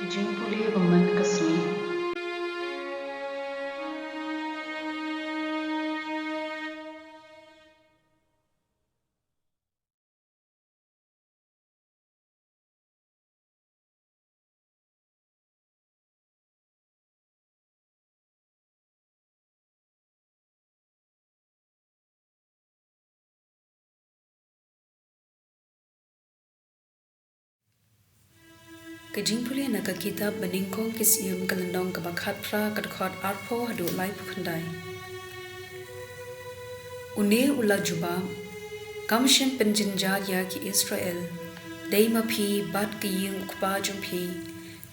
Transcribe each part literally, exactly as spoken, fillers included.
Jingpule ba man ka sngi. Ka jingpule na ka kitab Banyngkong ki Syiem ka lynnong kaba khatphra ka dkhot arphew haduh laiphew khyndai. Une u la jubab, kam shym pynjynjar ïa ki Israel, dei ma phi bad ka ïing u kpa jong phi,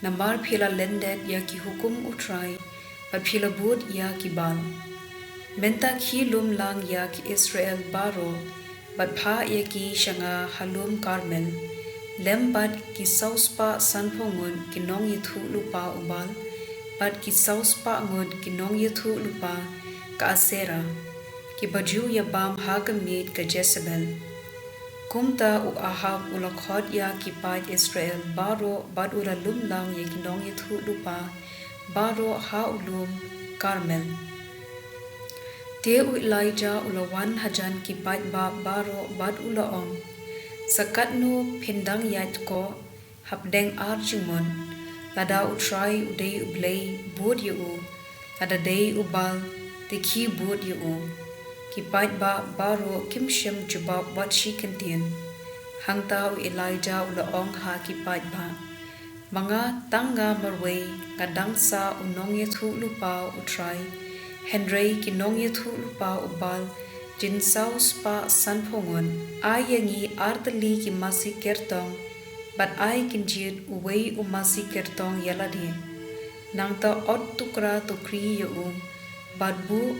namar phi la lyndet ïa ki hukum U Trai, bad phi la bud ïa ki Baal. Mynta khie lum lang ïa ki Israel baroh, bad phah ïa ki sha nga ha lum Karmel, lem bad ki saw spah sanphew ngut ki nongïathuhlypa u Baal, bad ki saw spah ngut ki nongïathuhlypa ka Asera, kiba ju ïabam ha ka miej ka Jesebel. Kumta u Ahab u la khot ïa ki paid Israel baroh bad u la lum lang ïa ki nongïathuhlypa baroh ha u lum Karmel. Te u Elijah u la wan hajan ki paidbah baroh bad u la ong, sa katno phin dang ïaid koh hapdeng ar jingmut? Lada U Trai u dei U Blei, bud ïa u; lada dei u Baal, te khie bud ïa u. Ki paidbah baroh kim shym jubab wat shi kyntien. Hangta u Elijah u la ong ha ki paidbah, ma nga tang nga marwei nga dang sah u nongïathuhlypa U Trai, hynrei ki nongïathuhlypa u Baal jin saw spah sanphew ngut. Ai ïa ngi ar tylli ki masi kyrtong, bad ai kynjied uwei u masi kyrtong ïa lade. Nangta ot tukra tukri ïa u, bad buh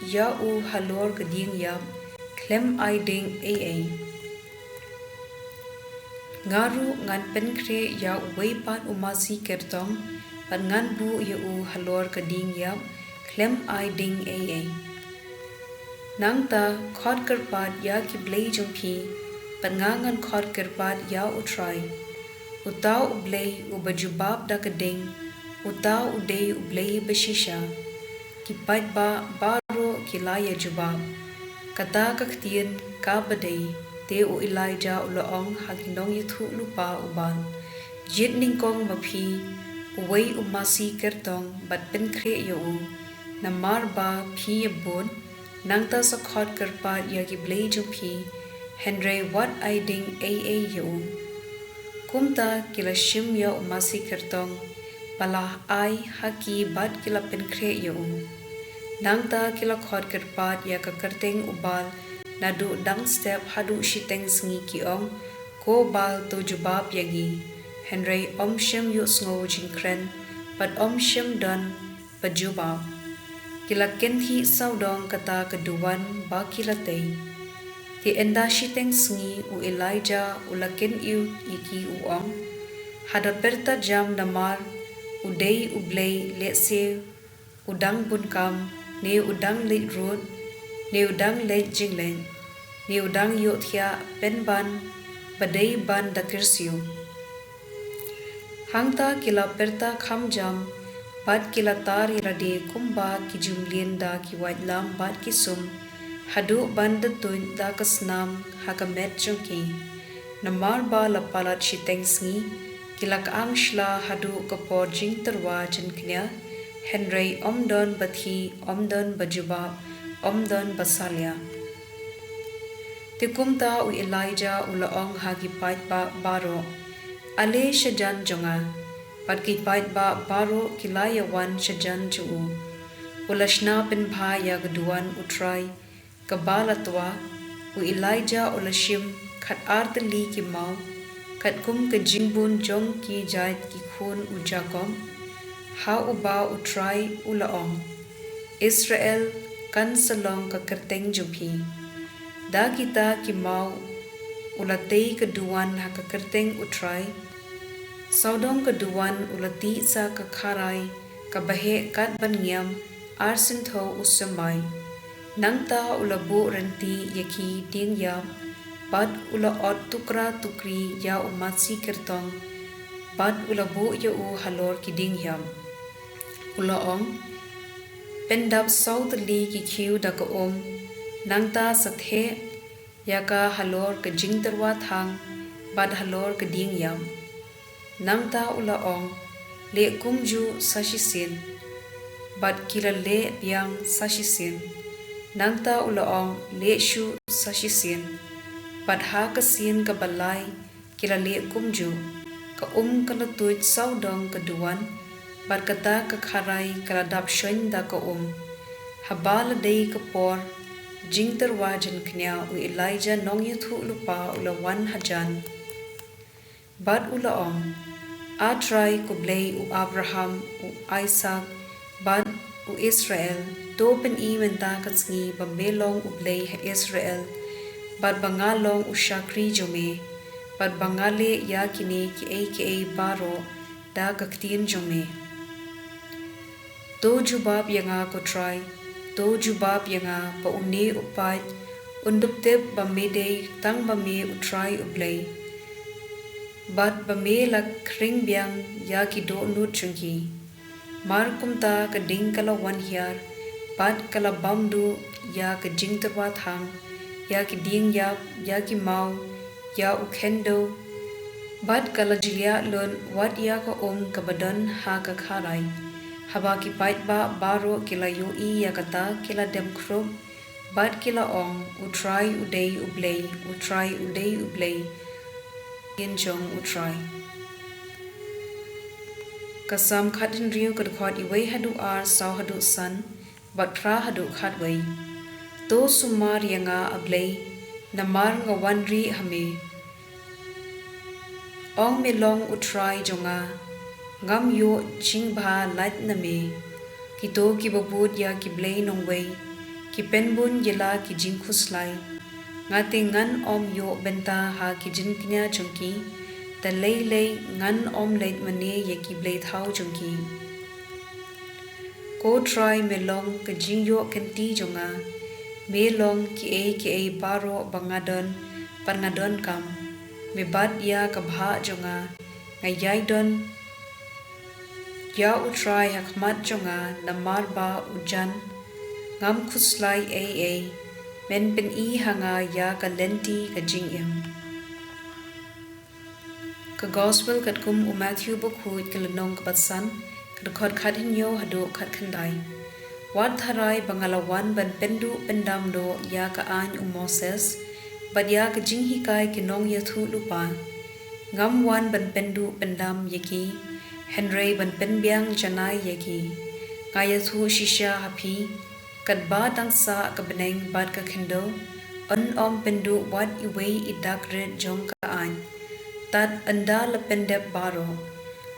ïa u halor ka dieng ïap, khlem ai ding ei ei. Nga ruh ngan pynkhreh ïa uwei pat u masi kyrtong, bad ngan buh ïa u halor ka dieng ïap, khlem ai ding ei ei. Nangta khot kyrpad ïa ki blei jong phi, bad nga ngan khot kyrpad ïa U Trai, uta U Blei uba jubab da ka ding, uta u dei U Blei bashisha. Ki paidbah baroh ki la ïa jubab, kata ka ktien kaba dei. Te u Elijah u la ong ha ki nongïathuhlypa u Baal, jied nyngkong ma phi uwei u masi kyrtong bad pynkhreh ïa u, namar ba phi ïa bud. Nangta sa khot kyrpad ïa ki blei jong phi, hynrei wat ai ding ei ei ïa u. Kumta ki la shim ïa u masi kyrtong ba la ai ha ki bad ki la pynkhreh ïa u. Nangta ki la khot kyrpad ïa ka kyrteng u Baal naduh dang step haduh shiteng sngi, ki ong, ko Baal, to jubab ïa ngi. Hynrei ym shym ïohsngew jingkren, bad ym shym don ba jubab. Ki la kynthih sawdong kata ka duwan ba ki la tei. Te ynda shiteng sngi u Elijah u la kyniewt ïa ki, u ong, ha da pyrta jam, namar u dei U Blei, lehse u dang bun kam, ne u dang leit rud, ne u dang leit jingleit, ne u dang ïohthiah pynban ba dei ban da kyrsiew. Hangta ki la pyrta kham jam, bad ki la tar ïa lade kumba ki ju mlien da ki waitlam bad ki sum, haduh ban da tuid da ka snam ha ka met jong ki. Namar ba la palat shiteng sngi, ki la kyang shla haduh ka por jingtyrwa jingkñia, hynrei ym don ba thiah, ym don ba jubab, ym don ba salia. Te kumta u Elijah u la ong ha ki paidbah baroh, ale shajan jong nga. Bad ki paidbah baroh ki la ïa wan shajan jong u. U la shna pynbha ïa ka duwan U Trai kaba la twa. U Elijah u la shim khat ar tylli ki maw, katkum ka jingbun jong ki jait ki khun u Jakob, ha uba U Trai u la ong, Israel kan sa long ka kyrteng jong phi. Da kita ki maw u la tei ka duwan ha ka kyrteng U Trai. Sawdong ka duwan u la tih sa ka kharai kaba heh kat ban ngiam, ar sien thew u symbai. Nangta u la buh rynti ïa ki dieng ïap, bad u la ot tukra tukri ïa u masi kyrtong bad u la buh ïa u halor ki dieng ïap. U la ong, pyndap saw tylli ki khiew da ka um, nangta sa theh ïa ka halor ka jingtyrwa thang bad halor ka dieng ïap. Nangta u la ong, leh kumjuh sa shisien. Bad ki la leh biang sa shisien. Nangta u la ong, leh shuh sa shisien. Bad ha ka sien kaba lai ki la leh kumjuh. Ka um ka la tuid sawdong ka duwan, bad kata ka kharai ka la dap shon da ka um. Haba la dei ka por jingtyrwa jingkñia, u Elijah nongïathuhlypa u la wan hajan. Bad u la ong, A Trai, ko Blei u Abraham, u Isaak, bad u Israel, to pyni mynta ka sngi ba me long U Blei ha Israel, bad ba nga long u shakri jong me, bad ba nga leh ïa kine kiei kiei baroh da ka ktien jong me. To jubab ïa nga, ko Trai, to jubab ïa nga, ba une u paid un dup tip ba me dei tang ba me U Trai U Blei, bad ba me la khring biang ïa ki dohnud jong ki. Mar kumta ka ding ka la wan hiar, bad ka la bam duh ïa ka jingtyrwa thang, ïa ki dieng ïap, ïa ki maw, ïa u khyndew, bad ka la jliah lut wat ïa ka um kaba don ha ka kharai. Haba ki paidbah baroh ki la ïohi ïa kata, ki la dem khrup, bad ki la ong, U Trai u dei U Blei, U Trai u dei U Blei, ïa jong U Trai. Ka Salm khathynriew, ka dkhot iwei haduh ar, saw haduh san, bad phra haduh khatwei. To sumar ïa nga, A Blei, namar nga wan rieh ha me. Ong, me long U Trai jong nga, ngam ïoh jingbha lait na me. Kito kiba bud ïa ki blei nongwei ki pynbun ïa la ki jingkhuslai. Nga te ngan ym ïoh bynta ha ki jingkñia jong ki, te lei lei ngan ym leit mane ïa ki blei thaw jong ki. Ko Trai, me long ka jingïoh kynti jong nga. Me long kiei kiei baroh ba nga don bad nga donkam. Me bat ïa ka bhah jong nga. Nga ïai don ïa U Trai ha khmat jong nga, namar ba u jan. Ngam khuslai ei ei. Men pyni ha nga ïa ka lynti ka jingim. Ka Gospel katkum u Matthew bakhuid, ka lynnong kaba san, ka dkhot khathynñiew haduh khatkhyndai. Wat tharai ba nga la wan ban pynduh pyndam duh ïa ka aiñ u Moses bad ïa ka jinghikai ki nongïathuhlypa. Ngam wan ban pynduh pyndam ïa ki, hynrei ban pynbiang janai ïa ki. Nga ïathuh shisha ha phi, katba dang sah ka bneng bad ka khyndew, yn ym pynduh wat iwei i dak rit jong ka aiñ, tad ynda la pyndep baroh.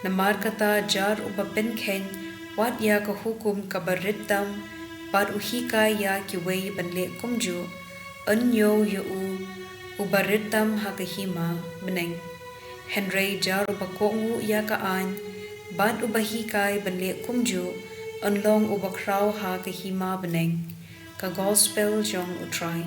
Namar kata, jar uba pynkheiñ wat ïa ka hukum kaba rit tam bad u hikai ïa kiwei ban leh kumjuh, yn ñiew ïa u uba rit tam ha ka hima bneng. Hynrei jar uba kohnguh ïa ka aiñ bad uba hikai ban leh kumjuh, yn long uba khraw ha ka hima bneng. Ka Gospel jong U Trai.